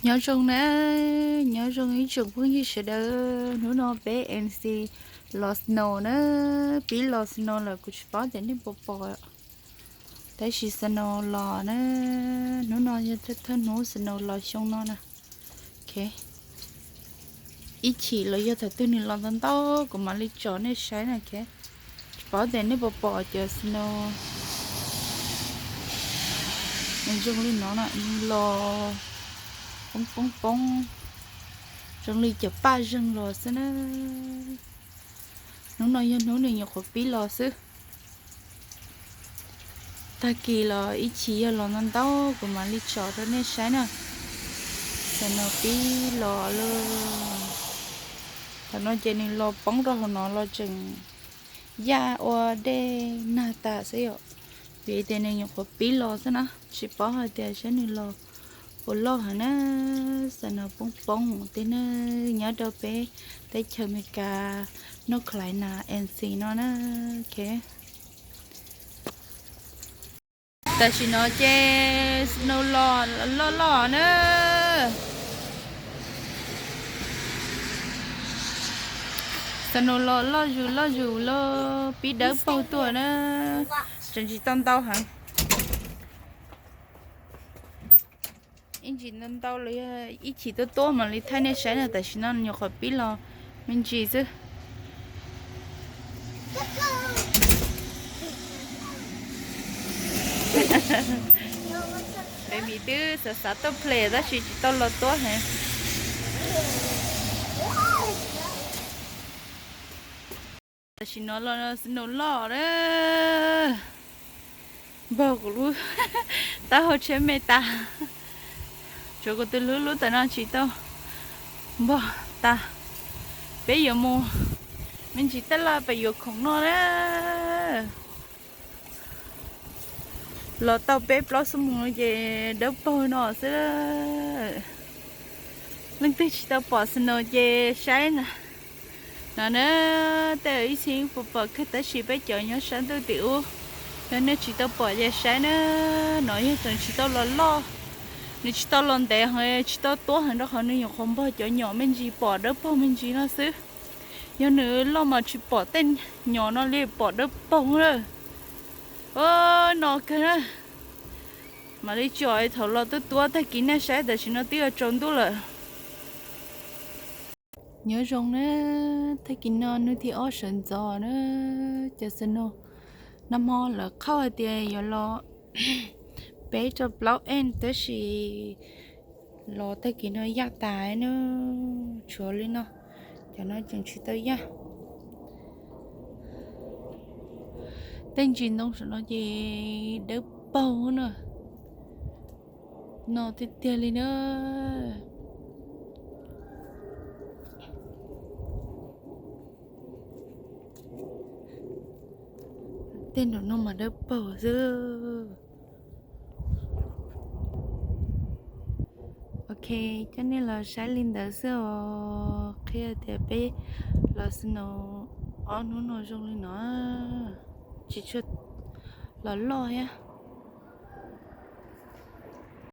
Nyob zoo na, nyob zoo ib tsoom phooj ywg sawv daws, hnub no peb N C los snow na, pib los snow lawm kuv tsis paub tias nej puas pom, tab sis snow los na, hnub no yog thawj hnub snow los xyoo no na. Ib chim los yog thaum twg nws los ntau ntau kuv mam li tsom nej saib na. Tsis paub tias nej puas pom cov snow zoo li no na, nws los poob poob poob, zoo li cov paj zeeg los xwb na. Hnub no yog hnub nws nyuam qhuav pib los xwb. Tag kis los ib chim yog los ntau ntau kuv mam li tsom rau nej saib na. Tam no pib los lawm. Thaum no ces nws los poob rau hauv no los tseem yaj ua dej nag tas xwb yom. Vim tias nws nyuam qhuav pib los xwb na, tsis paub hais tias saib nws los puas loj heev na. Snow poob poob tej na, nyob rau peb teb chaws Amelikas, North Carolina, N C no na. Tam sim no ces snow los loj loj na. Snow los loj zus loj zus lawm, pib dawb paug tuaj na. Tseem tsis tau ntau heev. Ib ntsis ntau ntau los yog ib chim tuaj tuaj mam li thaij nej saib na, tam sim no nyuam qhuav pib los me ntsis xwb. Baby twb xav xav tuaj play tab sis tsis tau los tuaj heev. Tam sim no los snow loj na, npog kuv lub taub hau tsheb me tas. Tsuav kuv tus hlub lub tam no tsis tau npog tas. Peb yuav mus me ntsis taj laj pem yuav khoom noj na. Los tau peb plaub xuab moos no ces dawb paug no xwb. Leej twg tsis tau pom snow ces saib na. No na, tej ib txhia puas pom kawg tab sis peb cov nyob sab ntuj tim ub, yog nej tsis tau pom ces saib na. No yog tseem tsis tau los loj, nws tsis tau los ntev heev, tsis tau tuab heev rau qhov nws nyuam qhuav npog cov nyom me ntsis pom dawb paug me ntsis no xwb. Yog nws loj mas tsis pom tej nyom no li, pom dawb paug lawm. No kawg na. Mam li tsom thaum los tuaj tuaj tag kis nej saib, tam sim no twb yuav tsaus ntuj lawm. Nyob zoo na, tag kis no hnub thib ob sawv ntxov na, cov snow nag hmo lawv qhauj hais tias yuav los peb rau plaub inch tab sis los tag kis no yaj tas na, tshuav li no, cov no tseem tsis tau yaj. Tej ntsis ntoo saum no ces dawb paug na, no tiag tiag li na. Tej nraum no mas dawb paug xwb. Ok, coj nej los saib li ntawd xwb os. Qhia tias peb los snow ob hnub no zoo li no, tsis tshua los loj thiab.